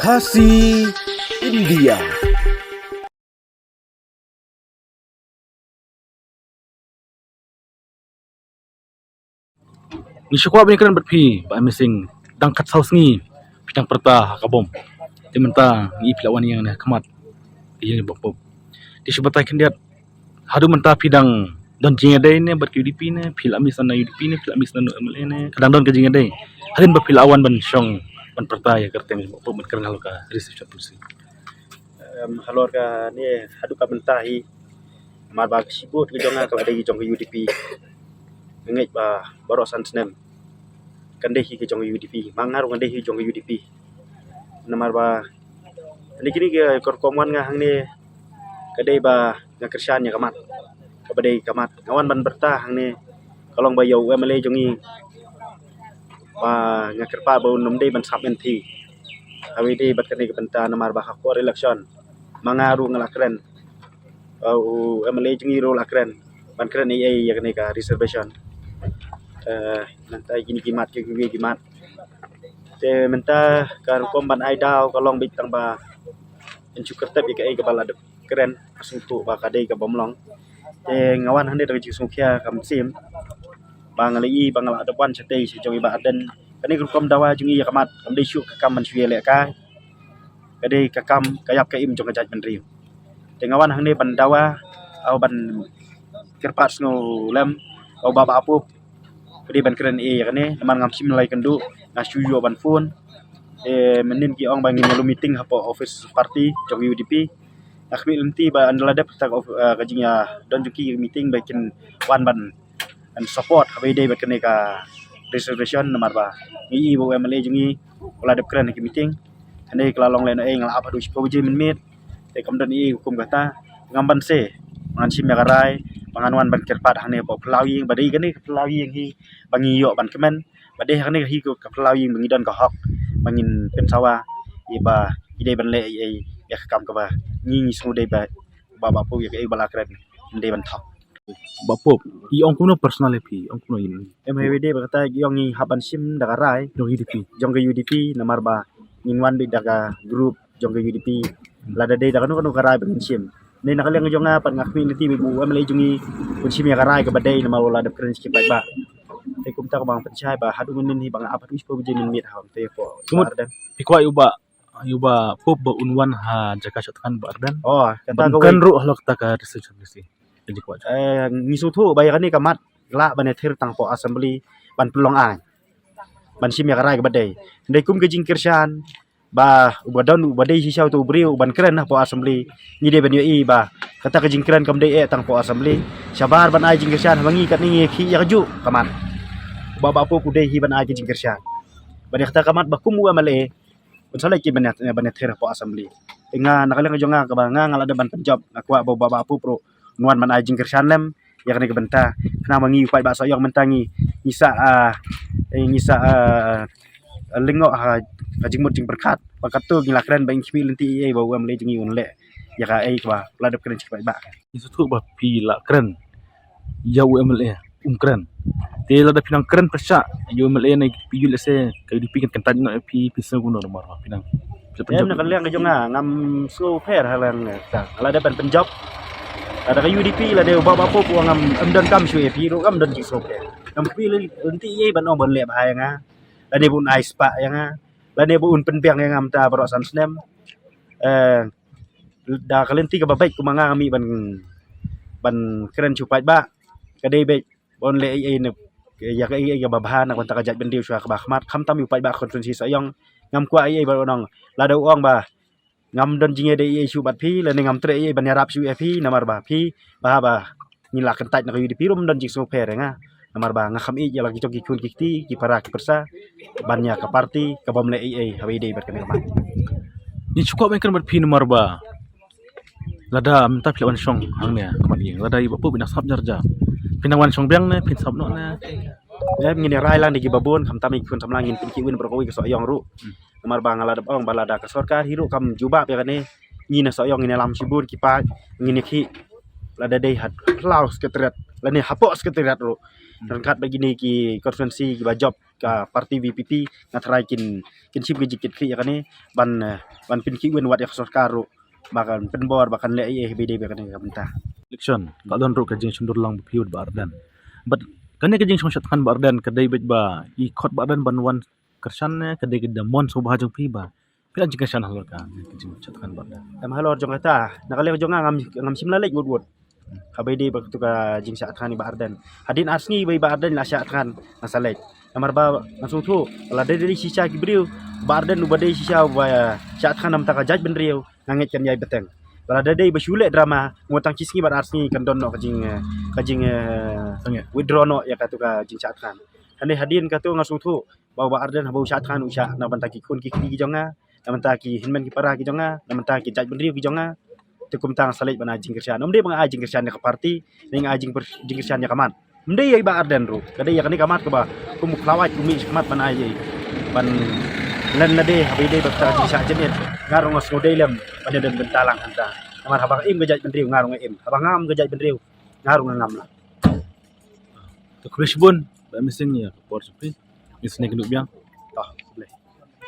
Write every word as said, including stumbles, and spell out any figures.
Khasi India. Ngi shu kwah ban ïakren bad phi, Bah Amazing, dang khatsaw sngi phi dang pyrta ha ka bom. Te mynta ngi phi la wan ïeng ne khmat ïeng Bah Pop. Te shu batai khyndiat, haduh mynta phi dang don jingïadei ne bad ka U D P ne, phi la mih sha na U D P ne, phi la mih sha na U M L A ne, ka dang don ka jingïadei? Hadien ba phi la wan ban shong ban pyrta ïa ka kyrteng Bah Pop ban kren halor ka reservation policy. Em, halor kane haduh ka mynta hi, namar ba ka shibun ka jong nga ka la dei jong ka U D P. Nga ngeit ba baroh san snem kan dei hi ka jong ka U D P, ma nga ruh nga dei hi jong ka U D P. Namar ba kane kine ki rukom wan nga hangne ka dei ba nga kyrshan ïa ka mat, kaba dei ka mat. Nga wan ban pyrta hangne ka long ba ïa u M L A jong ngi ba nga kyrpad ba un ym dei ban sap M P haba dei bad kane ka bynta, namar ba ha por election ma nga ruh nga la kren, uh, u M L A jong ngi ruh la kren ban kren ei ei ïa kane ka reservation. Eh, nangta kine ki mat, ki, ki, ki mat. Te mynta ka rukom ban ai daw ka long beit tang ba yn shu kyrtep ïa kaei kaba la dep kren, ka sngewthuh ba ka dei kaba ym long. Te nga wan hangne da ka jingsngewkhia ka mynsiem ba nga la ïohi ba nga la dep wan shatei sha jong i Bah Ardent. Kane ka rukom dawa jong i ïa ka mat kam dei shuh ka kam ban shu ïalehkai, ka dei ka kam ka ïap ka im jong ka jaitbynriew. Te nga wan hangne ban dawa, au ban kyrpad sngewlem, au Bah Bah Pop, ka dei ban kren ei ïa kane, namar ngam shym la ïakynduh, nga shu ïoh ban phone. Te mynnin ki ong ba ngin ïa lum meeting hapoh office party jong U D P. Nga khmih lynti ba ynda la dep kata ka of-, eh, ka jingïadon jong ki meeting ba kin wan ban, ban support haba ïadei bad kane ka reservation, namar ba ngi i ba u M L A jong ngi u la dep kren ha ki meeting. Kane ka la long lehnohei, nga la ap haduh shiphew baje mynmiet. Te kam don ei ei kum kata, ngam banse, ngan shim ïa ka rai ba ngan wan ban kyrpad hangne hapoh phyllaw ïing, ba dei kane ka phyllaw ïing hi ba ngi ïoh ban kmen, ba dei hangne hi ka phyllaw ïing ba ngi don ka hok ba ngin pynsawa ïa ba ngi dei ban leh ei ei ïa ka kam kaba ngi, ngi sngewdei ba, ba, Bah Pop, ïa kaei ba la kren, ngi dei ban thok. Bah Pop, i ong kumno personal ïa phi, ong kumno ïa phi? Em, haba dei ba kata i ong ngi hap ban shim da ka rai jong U D P, jong ka U D P, namar ba ngin wan beit da ka group jong ka U D P. Lada dei da kano kano ka rai ba ngin shim. Ngi na ka liang jong nga pat nga khmih lynti ba u M L A jong ngi un shim ïa ka rai kaba dei namar u la dep kren sha ki paidbah. Te kumta kaba nga pynshai ba haduh mynnin hi ba nga ap haduh shiphew baje mynmiet ha, te ko. Kumut, Bah Ardent, phi kwah ïa u Bah, ïa u Bah Pop ba un wan ha jaka shah thngan Bah Ardent? Oh, kata ban kawei. Kan ruh halor kata ka reservation policy. Ka jingkwah. Eh, ngi sngewthuh ba ïa kane ka mat lah ban ïathir tang hapoh assembly ban pynlong aiñ, ban shim ïa ka rai kaba dei. Hynrei kum ka jingkyrshan ba uba don uba dei shisha uto u briew uban kren hapoh assembly, ngi dei ban ïohi ba kata ka jingkren kam dei eh tang hapoh assembly. Shabar ban ai jingkyrshan, haba ngi katne ngi khih ïa kajuh ka mat. Bah Bah Pop u dei hi ban ai ka jingkyrshan. Ba dei kata ka mat ba kum u M L A un sa leit ki ban ïa, ban ïathir hapoh assembly. Te nga na ka liang jong nga kaba nga, nga la dep ban pynjop, nga kwah ba u Bah Bah Pop ruh un wan ban ai jingkyrshan lem ïa kane ka bynta. Khnang ba ngi u paidbah Sohiong mynta ngi, ngi sa, ah, eh, ngi sa, ah, lyngngoh ha ka jingmut jingpyrkhat ba katto ngi la kren ba ngi khmih lynti ei ei ba u M L A jong ngi un leh ïa kaei kaba la dep kren sha ki paidbah. Ngi sngewthuh ba phi la kren ïa u M L A um kren. Te lada phi nang kren pyrshah ïa u M L A ne phi, lehse ka U D P kan kyntait noh ïa phi, phi sngew kumno namar phi nang. Em, na ka liang ka jong nga ngam sngewpher ha liang kata. Lada ban pynjop, lada ka U D P, lada u Bah Bah Pop u ong ngam, em, donkam shuh ïa phi ruh ngam don jingsngewpher. Ngam khmih lynti ei ei ban ong ban leh bha ïa nga, lane ba un ai spah ïa nga, lane ba un pynbiang ïa nga mynta baroh san snem. Eh, da ka lynti kaba beit kumba nga nga mih ban, ban kren sha u paidbah, ka dei beit ba un leh ei ei ne ïa kaei ei kaba bha na ka bynta ka jaitbynriew shuwa kaba khmat, khamtam ïa u paidbah constituency Sohiong. Ngam kwah ei ei ba un ong, lada u ong ba ngam don jingïadei ei ei shuh bad phi lane ngam treh ei ei ban ïarap shuh ïa phi, namar ba phi, ba, ba ngi la kyntait na ka U D P ruh ym don jingsngewpher ïa nga. Namar ba nga kham ïeit ïa la ki jong ki khun ki kti, ki para ki pyrsa, ban ïa ka party kabym leh ei ei haba ïadei bad kane ka mat. Ngi shu kwah ban kren bad phi namar ba lada mynta phi la wan shong hangne ha khmat ïing, lada i Bah Pop i nang sngap jar jar, phin nang wan shong biang ne phin sngap noh ne? Em, ngin ïa rai lang da kiba bun, khamtam ïa ki khun samla, ngin pynkhih win baroh kawei ka Sohiong ruh. Hmm. Namar ba nga la dep ong ba lada ka sorkar hi ruh kam jubab ïa kane, ngi na Sohiong ngin ïalam shibun ki paid, ngin ïakhih. Lada dei ha phyllaw Secretariat lane hapoh Secretariat ruh, Ryngkat bad kine ki constituency kiba jop ka party VPP, nga tharai kin, kin shim ka jingkitkhlieh ïa kane ban, eh, ban pynkhih win wat ïa ka sorkar ruh ba kan pynbor ba kan leh ei ei ba dei ba kane ka bynta. Election ka don ruh ka jingshon dur lang ba phi bad Bah Ardent. Bad kane ka jingshon shad thngan Bah Ardent ka dei beit ba i khot Bah Ardent ban wan kyrshan ne ka dei ka da mon sngewbha jong phi ba phi la jingkyrshan halor ka jingshad thngan Bah Ardent? Em, halor jong kata, na ka liang jong nga ngam, ngam shym la leit wut wut. Haba ïadei bad katu ka jingshad thngan Bah Ardent, hadien ar sngi ba Bah Ardent la shad thngan nga sa leit. Namar ba nga sngewthuh lada dei shisha ki briew, Bah Ardent uba dei shisha uba shad thngan namar ka jaitbynriew, nga ngeit kan ïai bteng. Lada dei ba shu leh drama, mo tang shi sngi bad ar sngi kan don noh ka jing, eh, ka jing, eh, withdraw noh ïa katu ka jingshad thngan. Hynrei hadien katu nga sngewthuh ba Bah Ardent haba u shad thngan u shad na bynta ki khun ki kti ki jong nga, na bynta ki hynmen ki para ki jong nga, na bynta ki jaitbynriew ki jong nga. Te kumta nga sa leit ban ai jingkyrshan. Ym dei ba nga ai jingkyrshan ïa ka party, ne nga ai jingkyrshan ïa ka mat. Ym dei ïa i Bah Ardent ruh, ka dei ïa kane ka mat kaba kum u khlawait u mih sha ka mat ban ai ïa i. Ban len lade haba ïadei bad ka jingshah jingit, nga ruh nga sngewdei lem ban ïadon bynta lang hangta. Namar haba nga im ka jaitbynriew nga ruh nga im, haba nga ngam ka jaitbynriew nga ruh nga ngam lang. To khublei shibun Bah Missing ïa ka por jong phi. Missing ka nuk biang.